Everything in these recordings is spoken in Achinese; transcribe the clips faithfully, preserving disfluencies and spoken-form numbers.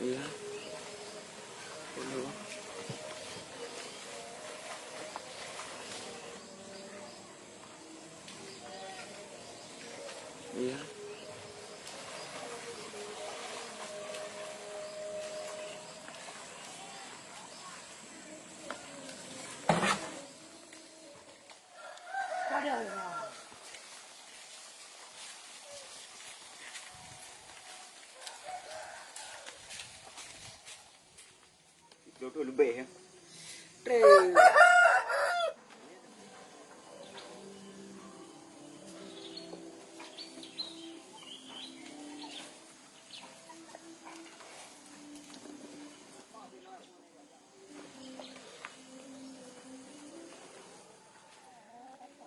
Iya. Iya. Dua puluh lebih ya.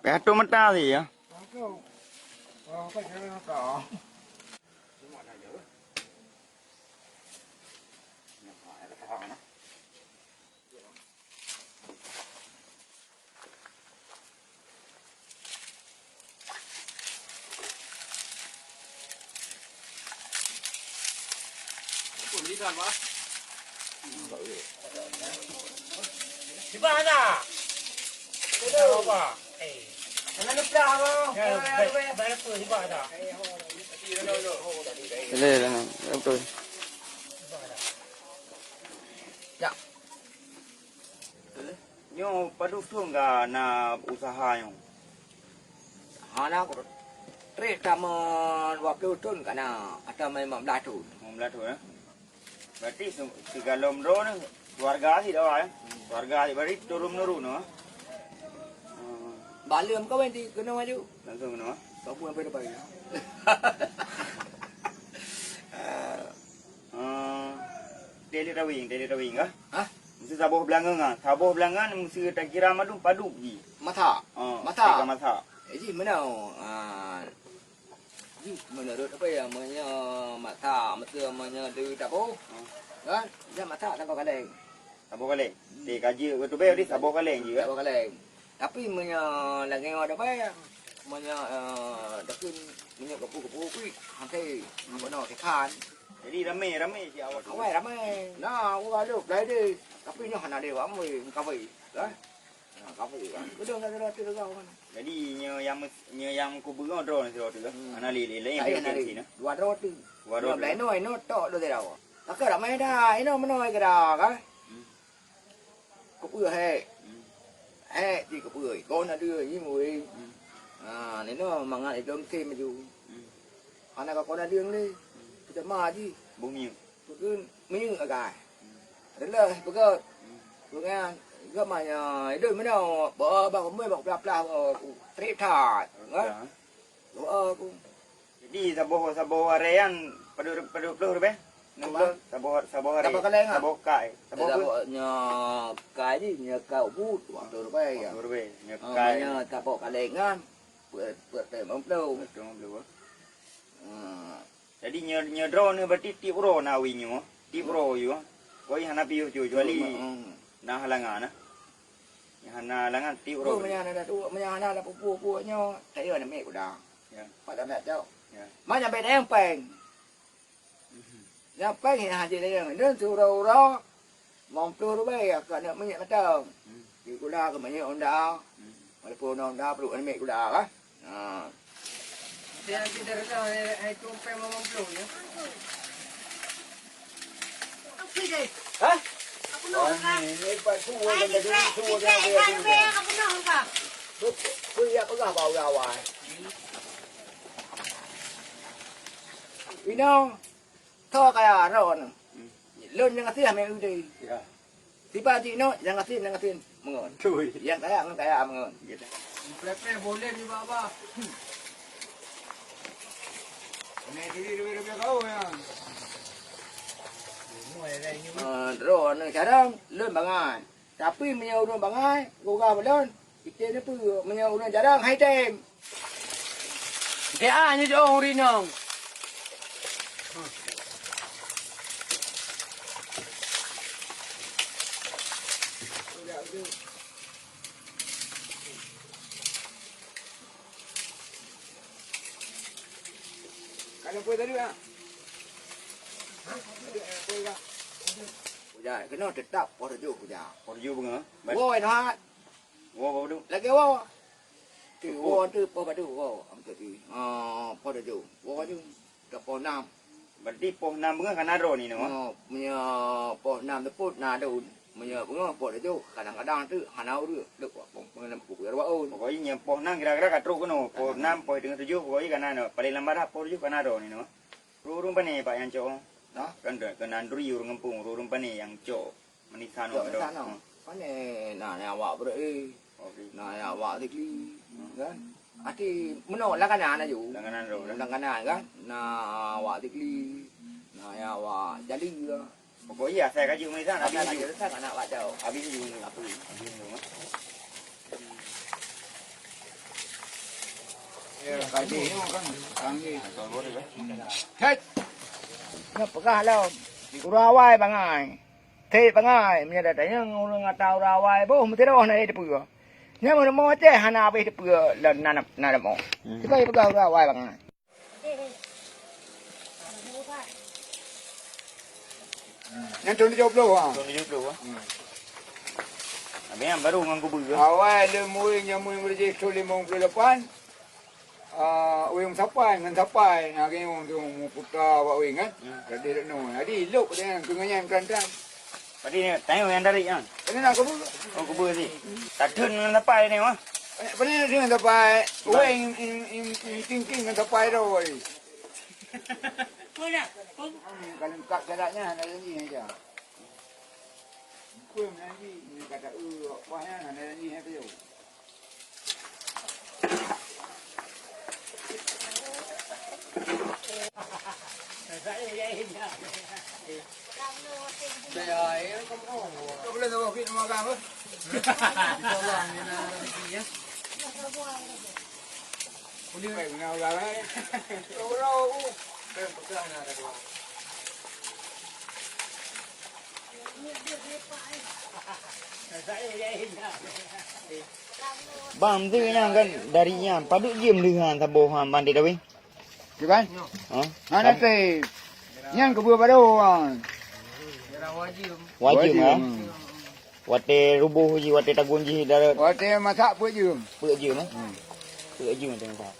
Payah tueng mata sih ya. Sibak tak? Sibak. Eh. Jangan lupa, abang. Ya, baik, baik, baik, sibak tak? Boleh lah, betul. Sibak tak? Ya. Nyoe padum thon ka na usaha nyoe? Hana, trép tamong dua ploh thon ka na, atau lima belas thon. Lima belas thon, ya? Berarti se-, sigohlom droe ni keluarga cit awak, ya? Keluarga cit, berarti turun menurun, ya? Hmm. Balum kawin di keunoe aju. Langsung keunoe, ya? Kampung sampai depan, ya? Eh, Daily Tawing, Daily Tawing kah? Hah? Mesti saboh beulangong ah. Saboh beulangong mesti takira madum padum ji. Masa? Oh, masa. Tiga masa. Eh, ji mana? Ah, ji menurut apa ya, masa masa mesti masa tu tak apa. Oh. Kan? Dia masa tak kau kaleng. Saboh kaleng. Hmm. Di kaji betul baik di saboh kaleng ji, kan? Saboh kaleng. Tapi meunyoe lagèe nyoe ada bae, meunyoe, eh, dakun meunyoe geupeu-geupeu kuit, hase, apa nama, ikan. Jadi ramai-ramai si awak tu. Awai ramai. Nah, awak ada Friday. Tapi nyoe hana ada awak mai, kafe. Kan? Nah, kafe kan. Betul tak ada tu kan. Jadi nyoe nyang mes-, nyoe nyang kubeue droe nyoe sidroe teuh. Hmm. Hana lé, lé, lé, lé, lé, lé. Dua droe teuh. Dua droe teuh. Inoe, inoe tok dua sidroe. Takah ramai dah, inoe meunoe keu dah, kan? Hmm. Kupeue hék. Hmm. Hék ti kupeue. Kon na deueng nyoe, weh. Hmm. Ha, nyoe mangat idong tem laju. Hmm. Hana ka kon na deueng lé. Hmm. Kita ma ji. Bumi. Peukeuh minyeuk agak. Hmm. Adalah peugah. Hmm. Peugah, gama nya, idong meunoe, ba, ba, kembali, ba, pelah-pelah, ba, trép that. Kan? Ya. Doa aku. Jadi, saboh, saboh aré nyan padub, padub ploh ribèe? Enam ploh? Saboh, saboh aré. Saboh kaleng, ah? Saboh kai. Saboh apa? Saboh nya kai ni, nya kai ubit, dua ploh ribèe, ya. Dua ploh ribèe, nya kai. Ah, nya saboh kaleng kan, peuet, peuet limong ploh. Peuet limong ploh, ah. Ah. Jadi, nyoe, nyoe droeneuh berarti tiep uroe na awi nyoe, tiep uroe yue. Koi hana piôh, kecuali na halangan, nah. Hana halangan tiep uroe. Meunyo hana, meunyo hana ada pupuk-pupuk nyoe, tak payah nak mè kuda. Ya. Pat lam dak. Ya. Mana beda nyang péng? Mhm. Nyang péng nyang hana ada nyang. Dan siuroe-uroe, limong ploh ribèe ka nak minyeuk mantong. Hmm. Di kuda keu minyeuk honda. Hmm. Walaupun honda perlu nak mè kuda lah. Ha. Dia, dia dah rela, eh, eh, tu péng limong ploh ya. Hah? Oh, ni, ni pat suwa dan tadi suwa dan apa ya tu? Betul, ya peugah bau gawai. Inoe, tho kaya ron. Hmm. Lôn nyang aséh mè udé. Ya. Tiba di inoe, nyang aséh, nyang aséh meungon. Cui. Nyang kaya ngon kaya meungon. Gitu. Preh-preh boleh ni, Baba. Kena diri lebih-lebih kau ya. Ah, droeneuh carông, lôn bangai. Tapi meunyoe ureueng bangai, gugah lôn, ité neupeue, meunyoe ureueng carông, hai tem. Dia nyoe jong rinong. Kalau pun tadi, ah. Hah? Tadi, eh, pun, ah. Kujak, keunoe teutap poh tujoh kujak. Poh tujoh beungoh? Woi, nyoe. Woe, Pak Padu. Lagèe woe. Ti woe tu poh Padu, woe. Am tu ti. Ah, poh tujoh. Woe tu. Ka poh nam. Berarti poh nam beungoh ka na droe ni, no? Oh, meunyoe poh nam teupot na droe. Meunyoe beungoh poh tujoh, kadang-kadang tu hana ureueng. Dek poh, poh, poh nam pukul dua puluh. Pokoknya nyang poh nam kira-kira ka trok keunoe. Poh nam, poh teungoh tujoh, pokoknya ka na, no. Paling lambat dah poh tujoh ka na droe ni, no? Ureueng-ureueng pane, Pak, nyang cok? Nah? Kan, kan Andri ureueng gampông, ureueng-ureueng pane nyang cok. Manisan. Cok, dong. Manisan, no. Hmm. Pane na, na awak Bro, eh. Oke. Na awak Zikli, hmm, kan? Ati meunoe langganan aju. Langganan tu, kan? Langganan, kan? Na awak Zikli, na awak Jali, ya. Pokok iya, saya kaji manisan, habis aju. Anak awak jauh. Habis aju. Habis aju, kan? Ya, kaji. Kan, kaji. Hei! Nyoe peugah lom. Ureueng awai bangai. Trép bangai, meunyoe tatanyong ureueng ata ureueng awai boh meusidroe hana teupeue. Nyan meunyoe Aceh hana habéh teupeue lom na, na, na leumô. Hmm. Sipai peugah ureueng awai bangai. Nyan thôn tujoh ploh, ha. Thôn tujoh ploh, ha. Hmm. Habéh nyan baru ngon kubu, ha. Awai lé mueng nyang mueng beureuji thôn limong ploh lapan. Ah, uyueng sapai ngon sapai, na geuh uyueng tu muputa bak uyueng kan. Hmm. Jadi dek nyoe. Jadi lok deh nyan, keu nyan kan kan. Berarti ni tayong nyang dari kan. Ini nak kubu. Oh, kubu sih. Tatheun ngon sapai ni mah. Pane dengan sapai. Uyueng in, in, in, in tingking ngon sapai tu. Mana? Kalau kat jalannya ada lagi aja. Bukan lagi, ni kata, eh, apa ya, ada lagi yang tu. Bang, tu nyang kan dari nyan, padub jeuem leuh han saboh han bandét awai? Kiban? Ha? Mana teh? Nyan keubeue baru, ha. Wajem, ha? Watèe ruboh jih, watèe tagun jih darat. Watèe masak peuet jeuem. Peuet jeuem, ha? Hmm. Peuet jeuem teuh masak.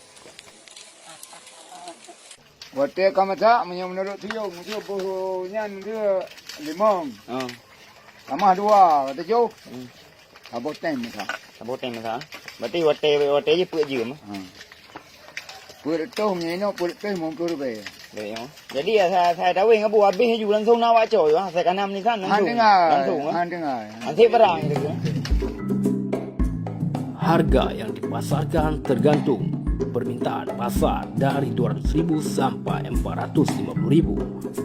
Watèe ka masak, meunyoe meunurot tuyông, meunyoe boh nyan dia limong. Ha. Tamah dua, ka tujoh. Hmm. Saboh tém masak. Saboh tém masak. Berarti watèe, watèe jih peuet jeuem. Ha. Peuet reutôh, meunyoe inoe peuet reutôh limong ploh ribèe. Baik, ya. Jadi, ya, saya, saya tahu nggak bu habis ju langsung na awak cok, ya. Saya kanam ni kan langsung. Han dengar, langsung, ya. Han dengar. Han cek barang gitu. Harga yang dipasarkan tergantung permintaan pasar dari dua ratus ribu sampai empat ratus lima puluh ribu.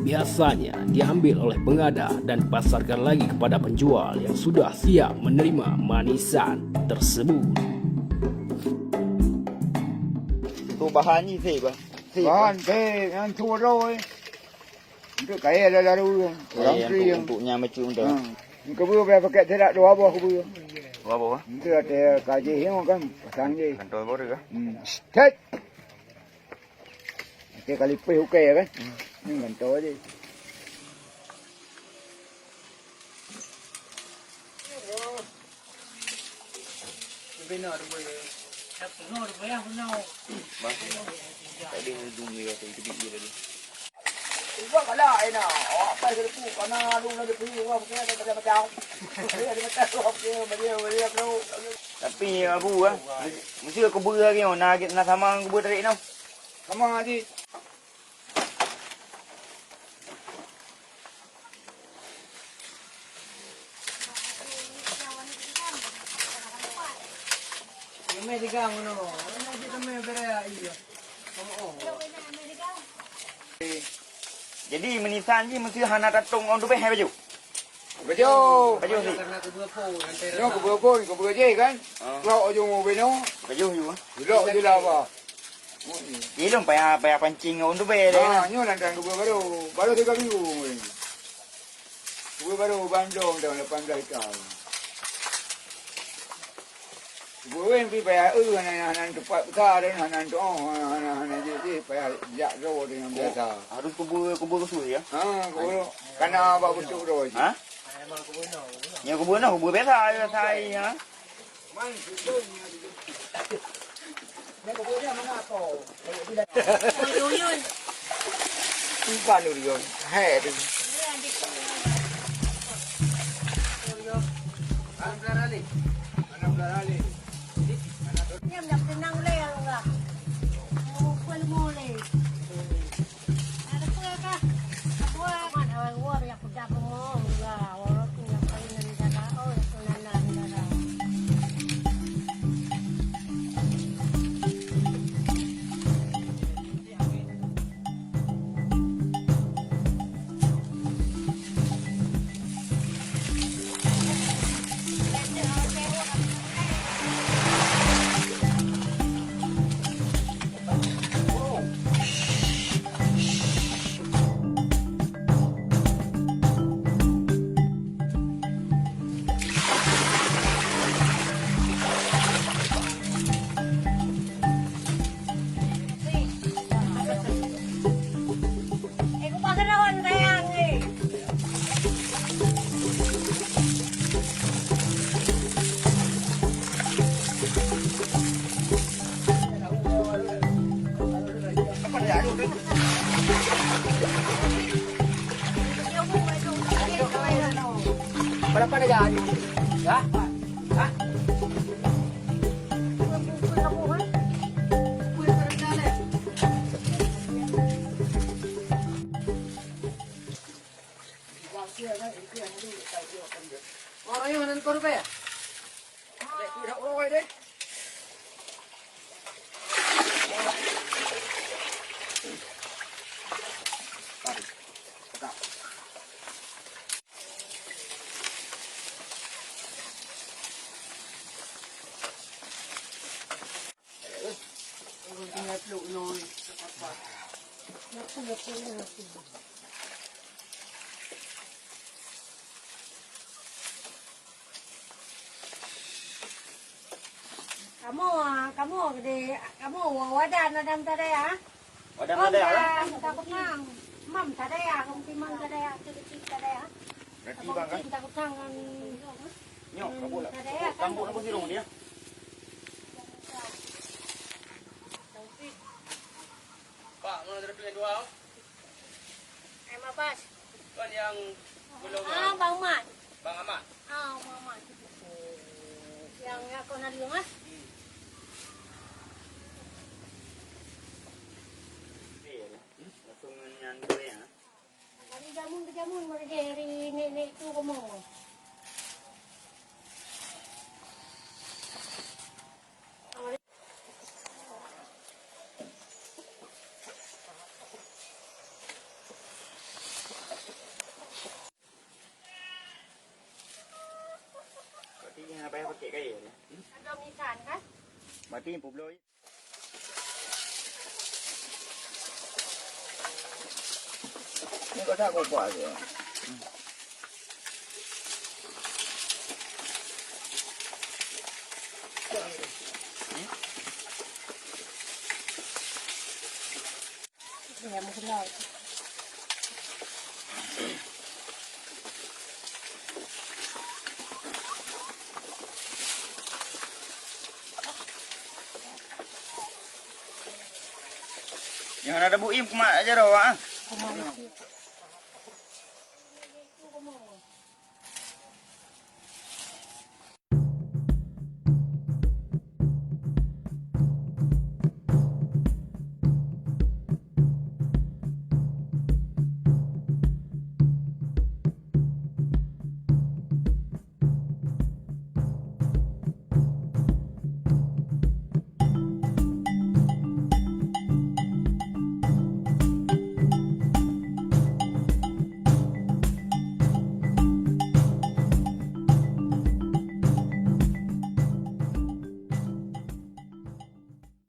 Biasanya diambil oleh pengada dan dipasarkan lagi kepada penjual yang sudah siap menerima manisan tersebut. Untuk bahan ni, Fik, bah. Bahan, Fik, yang turun. Untuk kaya lalu-lalu, orang kaya kering. Untuk, untuk nyang macam tu. Hmm. Keubeue payah pakai terak dua boh keubeue. Dua boh, ah? Untuk ada kaji yang kan pasang je. Kantoi baru kah? Hmm. Cek. Okey, kali pih ukai ya kan? Hmm. Ni kantoi je. Bang, tadi ujung dia kata itu dia tadi. Ubak galak ai na. Awak pai keureupuk, kana lu lagi pi, urang pakai macam-macam. Dia ada macam tu, dia, dia, dia, dia, dia. Tapi, Abu, ah, mesti keubeue lagi, oh, na, na sama keubeue tarik, no. Sama, Haji. Jadi, meunisan jih meusti hana tatong ôn tubéh, hai Baju? Baju. Baju sih. Nyoe keubeue phon, keubeue jih kan? Ah. Lok ujong ubé nyoe. Baju juga. Lok ujong laba. Ilong payah, payah pancing ngon tubéh deh. Ha, nyoe nantang keubeue baru. Baru tiga minggu mungkin. Keubeue baru bandong tahun lapan belas tahun. Keubeue weh pih payah eu hana, hana teumpat besar dan hana, oh, hana, hana, hana jih, jih payah jak droe dengan biasa. Harus keubeue, keubeue khusus ya? Ha, keubeue kana bak beutôk droe jih. Ha? Nyoe keubeue noh, keubeue biasa, biasa ai, ha. Bukan durian. Hai tu. Diam, diam, tenang le, ya Allah. Oh, pun mulai. Berapa dah jadi? Ya? Hah? Orang yang nanti kau rupa ya? Kamoe, kamoe di, kamoe wadah nadam tadaya. Wadah nadam, ya? Takut nang. Mam tadaya, kong timang tadaya, cik-cik tadaya. Berarti abang bang, kan? Takut nang. Nyok, kabut lah. Tadaya, kan? Kabut apa sirung dia? Hai Mapas. Kon nyang golongan. Ah, Bang Mat. Bang Amat. Ah, Bang Amat. Nyang, nyang kon na leueng, ah. Langsung ngon nyan dua, ya. Dari jamun ke jamun, mulai dari nenek-nenek tu kamoe. Berarti hana payah pakai kain, ya? Ada misan, kan? Berarti peuet bloe. Ni kau tak kuat je. Nyang ada buim kumat aja roh, ah.